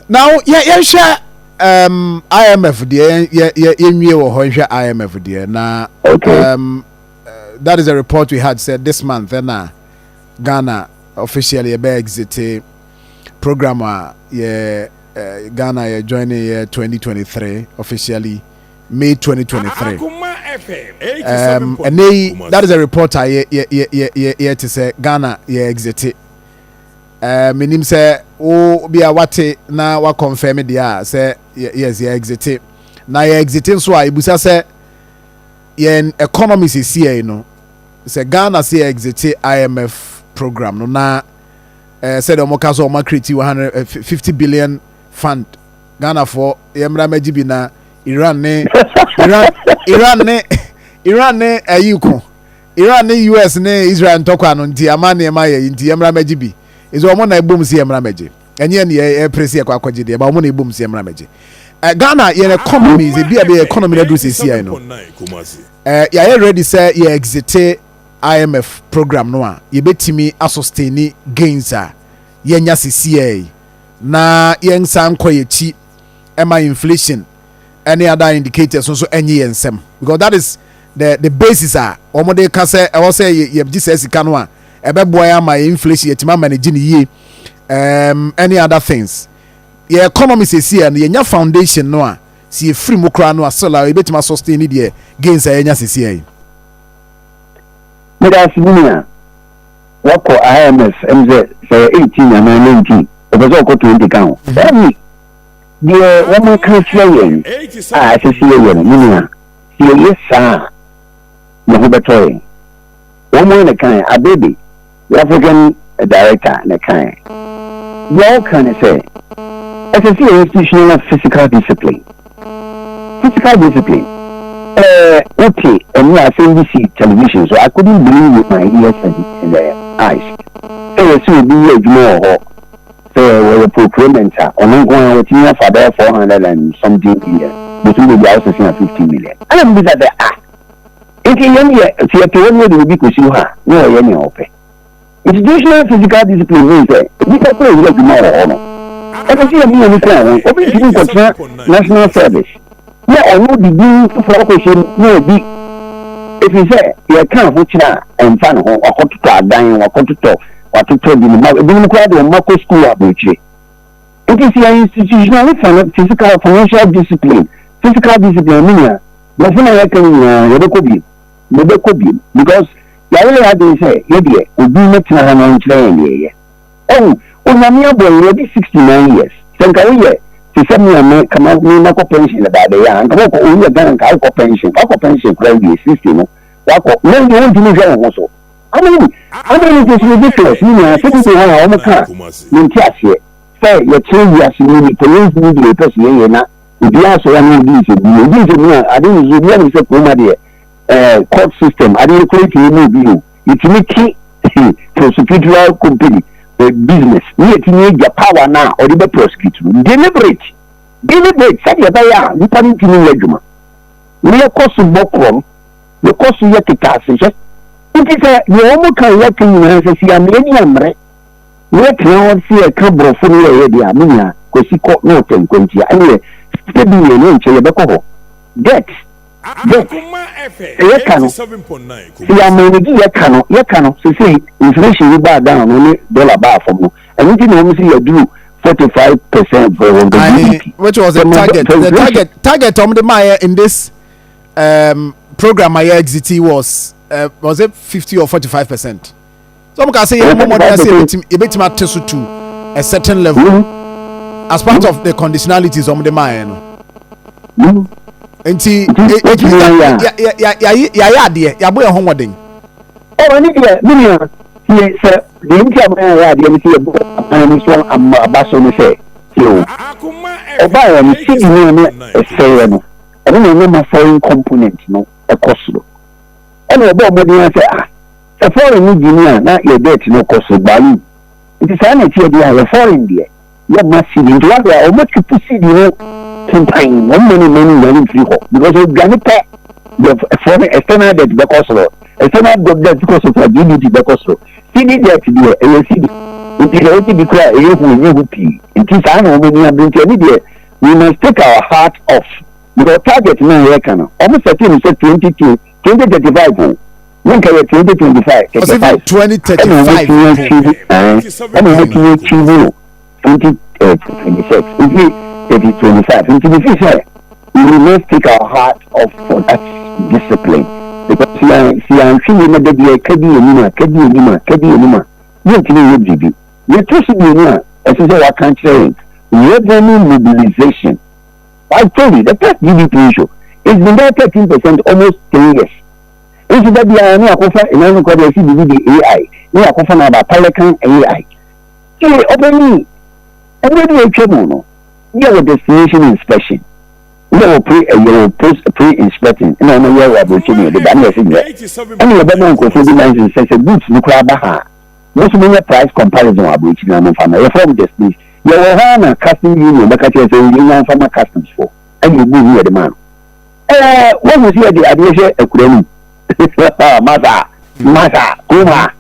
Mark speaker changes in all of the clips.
Speaker 1: Now yɛnhwɛ IMF deɛ, yɛnwie wɔ hɔ, nhwɛ IMF deɛ na that is a report we had said this month, ɛna Ghana officially yɛbɛ exit program a yɛ Ghana yɛ joining yɛ 2023, officially May 2023. Ɛnɛ yi, that is a report a yɛ yɛ yɛ yɛ yɛ te sɛ Ghana yɛ exit. Menim sɛ wo bi a wate na wa confirm deɛ a sɛ yes, yɛ exit. Na yɛ exit nso a, ebusa sɛ yɛn economy sisi yɛn no sɛ Ghana sɛ yɛ exit IMF program no na sɛdeɛ wɔn ka so, wɔn create 150 billion fund, Ghana foɔ yɛn mmra mɛgye bi na Iran ne ɛyi ko, Iran ne US ne Israel ntɔkwa no nti ama nneɛma yɛ nti yɛn mmra mɛgye bi. Ɛsɛ wɔn na ebom si yɛn mmra mɛgye, ɛnyɛ ne yɛ ɛpere si yɛ kɔ akɔgye deɛ ba, wɔn na ebom si yɛn mmra mɛgye. Ghana yɛn economy sɛ bi a bɛ economy na do sisi yɛn no, yɛayɛ ready sɛ yɛ exit IMF program no a, yɛbɛtumi asustain gains a yɛnya sisi yɛ na yɛnsa nkɔ yɛkyi ɛma inflation ɛne other indicators nso ɛnye yɛn nsɛm, because that is the basis a wɔn de ka sɛ ɛwɔ sɛ yɛgye sɛ sika no a ɛbɛboa yɛn ama yɛ inflation yɛtumi ama ne gye ne yie, any other things. Yɛ economy sisi yɛ no, yɛnya foundation no a si efiri mu koraa no a, still a yɛbɛtumi asustain ne deɛ gains a yɛnya sisi yɛ yi.
Speaker 2: Meda ase bi a wakɔ IMF sɛ 18 anaa 19, ɔpɛ sɛ ɔkɔ 20 ka ho. Ɛni deɛ wɔn aka kyerɛ yɛn a ɛsɛ sɛ yɛyɛ no, ne nua, sɛ yɛyɛ saa a, yɛn ho bɛtɔ yɛn. Wɔn ne kan Abebe, the African director, ne kan deɛ ɔka ne sɛ ɛsɛ sɛ yɛ institutional fiscal discipline. Fiscal discipline, wote ɛne asɛm bi si television so, I couldn't believe with my ears and eyes sɛ yɛsɛ obi yɛ adwuma wɔ hɔ sɛ wɔyɛ procurement a, ɔno nko ara wɔtumi afa bɛyɛ 400 and something million, botum baabi a wɔsese a 50 million. Ɛna mbisa sɛ, ah, nti yɛn deɛ sɛ yɛte hɔ ne yɛde obi kɔsi hɔ a ne ɔyɛ nea ɔpɛ. Institutional fiscal discipline mean sɛ nipa koro yɛ adwuma wɔ hɔ no, ɛsɛ sɛ yɛmu yɛn kɔn ho. Obi ntumi nkɔtena national service na ɔno de din foforɔ akɔhyɛ mu na obi ɛfiri sɛ yɛka ho kyerɛ a ɛmfa ne ho, wakɔtotɔ adan, wakɔtotɔ, watotɔ bi ne ma ebinom koraa de wɔn ma kɔ school aburokyire. Nti sɛ yɛn institutional fiscal financial discipline, fiscal discipline mi nia borɔfo na yɛka no nyinaa, yɛbɛkɔ biem, yɛbɛkɔ biem, because yɛayɛ yɛ adwene sɛ yɛdeɛ obi mɛtena ha na ɔnkyerɛ yɛn deɛ yɛ ɔhu. Onyame abɔ yɛn, yɛde 69 years sɛ nka woyɛ te sɛ me a me kama me makɔ pension baade yɛ a, nka wɔkɔ oyɛ Ghana, nka wokɔ pension, wakɔ pension koraa wie 60 no, wakɔ na deɛ wontumi hwɛ wo ho so. I mean, it is ridiculous. Ne nyinaa sɛ bi hɔ a wɔn ka ne nti aseɛ sɛ yɛkyerɛ wiase mu nipa yɛn deɛ yɛpɛ sɛ yɛyɛ na obiara sɔrɔ na odi nsɛm odi nsɛm a ade nso obiara nim sɛ kurom adeɛ court system ade yɛ kura etimi mu obi o, yɛtumi ti prosecutorial company business ne yɛtumi agya power na ɔde bɛ prosecute no deliberate deliberate sɛdeɛ ɛbɛyɛ a nipa no ntumi nyɛ adwuma ne yɛkɔ so bɔ korɔm, yɛkɔ so yɛ keka ase hyɛ. Nti sɛ deɛ wɔn ka yɛka nyinaa sɛ si ameɛ ni ammerɛ ne yɛtena hɔ sɛ yɛka borɔfo no, yɛyɛ deɛ a me nua kɔsi kɔ na ɔtɛ nkwantia ɛne 60 billion ne nkyɛn yɛbɛkɔ hɔ. Debt yɛka no sɛ yɛamanage yɛka no sɛ inflation yi baa down no ne dollar baa fam no, ɛno nti na wɔn sɛ yɛduru 45% for the GDP.
Speaker 1: Which was the target, the target ɔmo de maa yɛ in this program a yɛ exit was it 50 or 45%? So ɔmo ka sɛ yɛn mo mɔden ase yɛbɛtumi ate so to a certain level as part of the conditionalities ɔmo de maa yɛ no. Nti yɛayɛ adeɛ, yɛabɔ yɛn ho mmɔden.
Speaker 2: Ɔwɔ ne deɛ, me nua, tie sɛ deɛ nti a mayɛ adeɛ no sɛ yɛbɔ aban no so ama aba so no sɛ tie o, ɔbaeɛ no cedi no ne ɛsɛeɛ no, ɛno na ɛnyɛ ma foreign component no ɛkɔ soro. Ɛna ɔbɔ ɔmmɔden sɛ, ah, sɛ foreign no gyini a na yɛ debt no kɔ soro balloon. Nti saa na ɛteɛ deɛ a yɛ foreign deɛ yɛma cedi nti wahwɛ a ɔmo keep cedi no tentan, wɔn mma ne mma no nyane mfiri hɔ because odwane pɛ, the foreign external debt bɛkɔ soro. External debt kɔ soro, GDP bɛkɔ soro. Cedi debt deɛ ɛyɛ cedi. Nti sɛ wote bi koraa a, ɛyɛ hu, ɛnyɛ hu pii. Nti saa na wɔn ani abere. Nti ɛno deɛ, we must take our heart off because target no a yɛreka no, wɔn sɛte no sɛ 2020, 2035 o. Ne nka yɛ 2025, 35. Ɛna wɔn atumi achieve, ɛn, ɛna wɔn atumi achieve no 2026, nti 30, 25. Nti me feel sɛ we must take our heart off for that discipline because yɛn si yɛanhwɛ yie na da bi ɛka di anim a, ka di anim a, ka di anim a, yɛntumi nyɛ biribi. Yɛtɔ so mmienu a ɛsɛ sɛ waka kyerɛ yɛn, revenue mobilization. I told you the tax GDP ratio, it's been there 13% almost 10 years. Nso da biara ne akɔfa ɛnan no kɔ de ɛsi biribi de AI ne akɔfa no aba Pelican AI. Tie, ɔpanin, ɛberɛ bi a atwa mu no, yɛwɔ destination inspection, yɛwɔ pre yɛwɔ post pre inspecting, ɛna wɔn yɛ wɔ aburokyi ne yɛde ba ne yɛsi nyɛ, ɛna yɛbɛma nkurɔfoɔ bi license sɛ goods no koraa ba ha a, mo nso monyɛ price comparison wɔ aburokyi na momfa ma. Yɛfrɛ mo destination. Yɛwɔ hɔ a na custom union bɛka kyerɛ sɛ yɛnya mfa ma customs fo, ɛna ebu mu yɛde ma no. Wɔn sɛ yɛde adeɛ hyɛ akura no mu, masa masa kuma.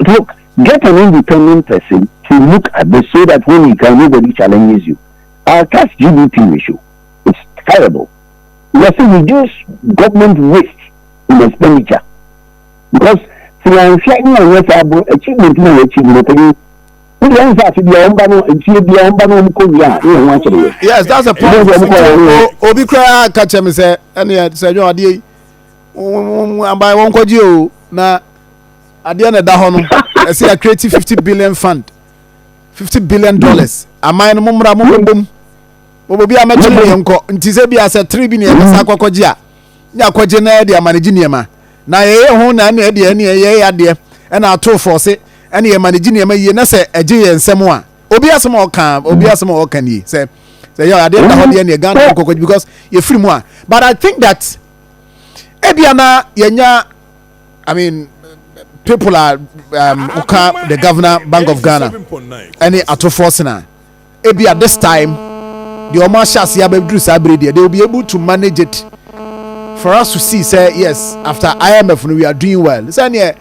Speaker 2: Look, get an independent person to look at this so that when you come, nobody challenges you. Our tax GDP ratio is terrible. We have to reduce government waste in expenditure because sɛ yɛanhwɛ ne anyɛ saa bo achievement na yɛachieve no, panyin wode ɛn sɛ afe bia ɔmba no, mfie bia ɔmba no, ɔmkɔ wie a ne yɛn ho akyerɛ yɛ.
Speaker 1: Yes, that's the point. Obi koraa ka kyerɛ me sɛ ɛneɛ sɛ dwɔn adeɛ yi aban wɔn kɔgye o, na adeɛ na ɛda hɔ no, ɛsɛ yɛ create 50 billion fund, $50 billion. Aman no mo mmra, mo mbom mo bi a mɛkyerɛ ne yɛn nkɔ. Nti sɛ bi a sɛ tiri bi ne yɛn kasa akɔkɔgye a, ne akɔgye na yɛde amanegye nneɛma na yɛyɛ ho na ɛne ɛdeɛ ɛne yɛyɛ adeɛ ɛna ato fɔse ɛne yɛ manage nneɛma yie, na sɛ ɛgye yɛn nsɛm a, obi asɛm a ɔka, obi asɛm a ɔka nie sɛ yɛ adeɛ da hɔ deɛ neɛ Ghana nkɔkɔgye because yɛfiri mu a. But I think that ebia na yɛnya, I mean, people are woka the governor, Bank of Ghana ɛne Ato Forson a, ebia this time deɛ ɔmo ahyɛ ase abɛduru saa bere deɛ, they will be able to manage it for us to see say yes, after IMF no, we are doing well. Sɛ neɛ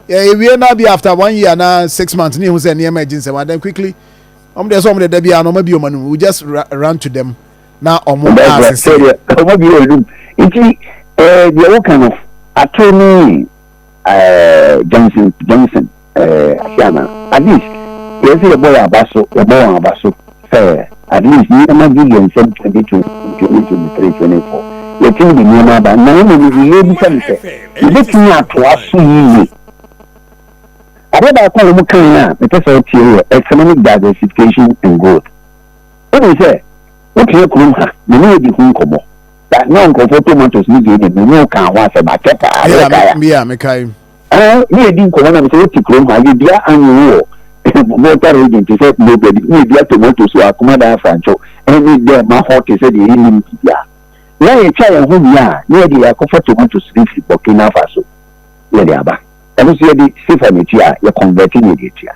Speaker 1: ewie na bi after one year na 6 months ne ehu sɛ nneɛma agyi nsɛm and then quickly ɔmo deɛ sɛ ɔmo de da bi a na ɔmo abi ɔmo anum, we just run to them na ɔmo asese.
Speaker 2: Ɔmo bi wɔ enum. Nti deɛ woka no, Ato ne Johnson Johnson Asiama, at least yɛn sɛ yɛbɔ yɛn aba so, yɛbɔ wɔn aba so sɛ at least nneɛma bi yɛ nsɛm 2020, 2023, 24, yɛtumi de nneɛma aba. Na mmom deɛ yɛbisa no sɛ yɛbɛtumi atoa so yie. Adeɛ baako a wɔn kan a mepɛ sɛ ɔtie yɛ economic diversification and growth. Wonim sɛ wotua kurom ha na ne yɛdi ho nkɔmmɔ na nkurɔfoɔ tomatoes ne gyeene me ne wo ka ho asɛm akyɛ paa.
Speaker 1: Yeah, mekae.
Speaker 2: Ne yɛdi nkɔmmɔ na sɛ wote kurom ha, yɛdua anwo wɔ Volta Region te sɛ nobody, ne yɛdua tomatoes wɔ Akomadan Afrancho ɛne dɛ ma hɔ te sɛ deɛ yɛnim biribia, na yɛtwa yɛn ho wie a, na yɛde yɛakɔfa tomatoes no firi Burkina Faso yɛde aba. Ɛno nso yɛde sefa no atua a, yɛ convert ne yɛde atua.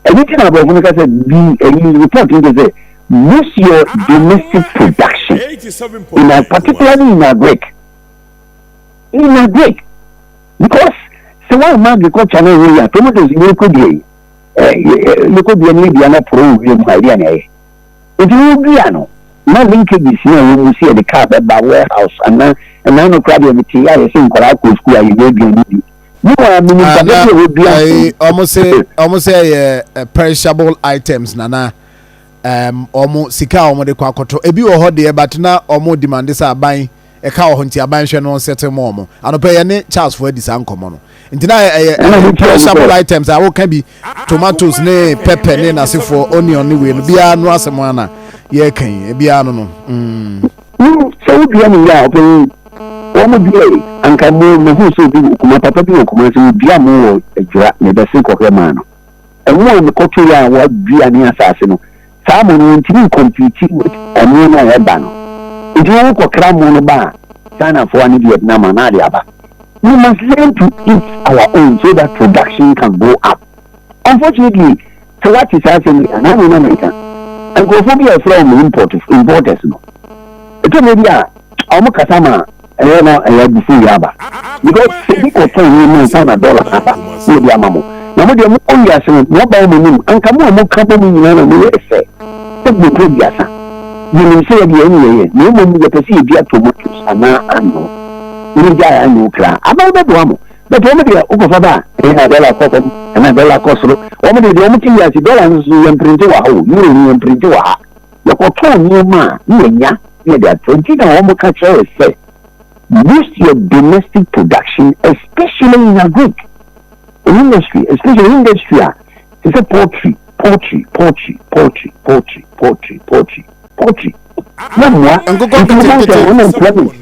Speaker 2: Ɛno nti na aborɔfo no ka sɛ bi ɛyi report no kyerɛ sɛ boost your domestic production in a, particularly in agric, because sɛ wɔn agriculture no ɛyɛ yɛ a, tomatoes yɛkɔ dua yi, yɛkɔ dua no, yɛdua no poro wɔ wiem ha, ɛdeɛ na ɛyɛ. Nti wodua no na linkages na ɛwɔ mu sɛ yɛde car bɛba warehouse anaa ɛnan no koraa deɛ, mete yɛ a yɛsɛ nkwadaa kɔ sukuu a yɛnyɛ aduane bi ne wa menim papa bi a wɔdua.
Speaker 1: Ɔmo sɛ yɛ perishable items nana ɔmo sika a ɔmo de kɔ akɔtɔ ebi wɔ hɔ deɛ, but na ɔmo demand sɛ aban ɛka wɔ hɔ, nti aban hwɛ no ɔnsɛte mu. Ɔmo anɔpɛ yɛ ne Charles fo adi saa nkɔmɔ no, nti na ɛyɛ perishable items a woka bi, tomatoes ne pepper ne n'asefoɔ, onion ne wei no biara no, asɛm ana yɛreka yi biara no.
Speaker 2: Sɛ wodua ne yie a, ɔpɛn wɔn mo dua yi anka mo mehu sɛ obi wɔ kuma, papa bi wɔ kuma sɛ odua mo wɔ Adwira, mebɛse kɔhwɛ maa no ɛmo a mekɔto yɛ a wadua ne asase no, saa mo no wɔntumi ncompete with ɛmo no a ɛba no. Nti wɔn kɔkra mo no ba a, Chinafoɔ ne Vietnam a na ade aba. We must learn to eat our own so that production can go up. Unfortunately, sɛ wate saa asɛm yi anaa na meka, nkurɔfoɔ bi a ɛfrɛ wɔn importers no, ɛtɔ mmerɛ bi a wɔn kasa ma ɛyɛ na ɛyɛ abufu yɛ aba because sɛ bi kɔtɔn nneɛma nsa na dollar aba na ebi ama mo. Na mo deɛ mokɔ wiase no, mo aba mo anim, anka mo a moka bɔ mu nyinaa na moyɛ fɛ sɛ mmoko 30. Yenim sɛ yɛde yɛn yɛyɛ, na mmom yɛpɛ sɛ yedua tomatoes anaa anoo. Mongyae anoo kra. Aban bɛboa mo. But wɔn deɛ wokɔfa ba a, ɛna dɔla kɔ fam, ɛna dɔla kɔ soro. Wɔn deɛ deɛ wɔte wiase, dɔla nso so yɛmprinte wɔ ha o, euro no yɛmprinte wɔ ha. Yɛkɔtɔn nneɛma a ne yɛnya ne yɛde atɔ. Nti na wɔka kyerɛ yɛ sɛ boost your domestic production especially in agric industry, especially industry a te sɛ poultry, poultry, poultry, poultry, poultry, poultry, poultry, poultry. Na mmoa
Speaker 1: Nkokɔ
Speaker 2: nti wobɛhu sɛ
Speaker 1: nketenkete.
Speaker 2: unemployment.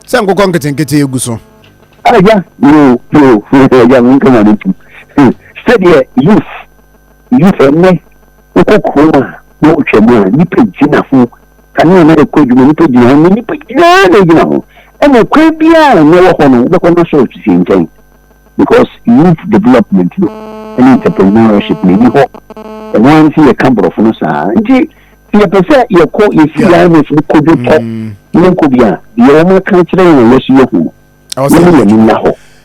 Speaker 1: Sɛ nkokɔ nketenkete egu so.
Speaker 2: Agya, yo, yo, agya, mo nkama no tu. Sɛdeɛ youth ɛnɛ wokɔ kurom a na wotwa mu a nipa gyina ho, kanea na ɛkɔ adwuma nipa gyina ho, ne nipa nyinaa na gyina ho. Ɛna kwan biara a ɛnɛ wɔ hɔ no wobɛkɔ na sɔrɔ sisi nkyɛn because youth development no ɛne entrepreneurship na ɛni hɔ. Ɛno ara nti yɛka borɔfo no saa nti sɛ yɛpɛ sɛ yɛkɔ yɛsi IMF no kodwo tɔ ne nkɔ bi a deɛ wɔn aka kyerɛ yɛn a yɛso yɛhu no
Speaker 1: Ɛwɔ sɛ
Speaker 2: yɛne yɛn ani nna hɔ.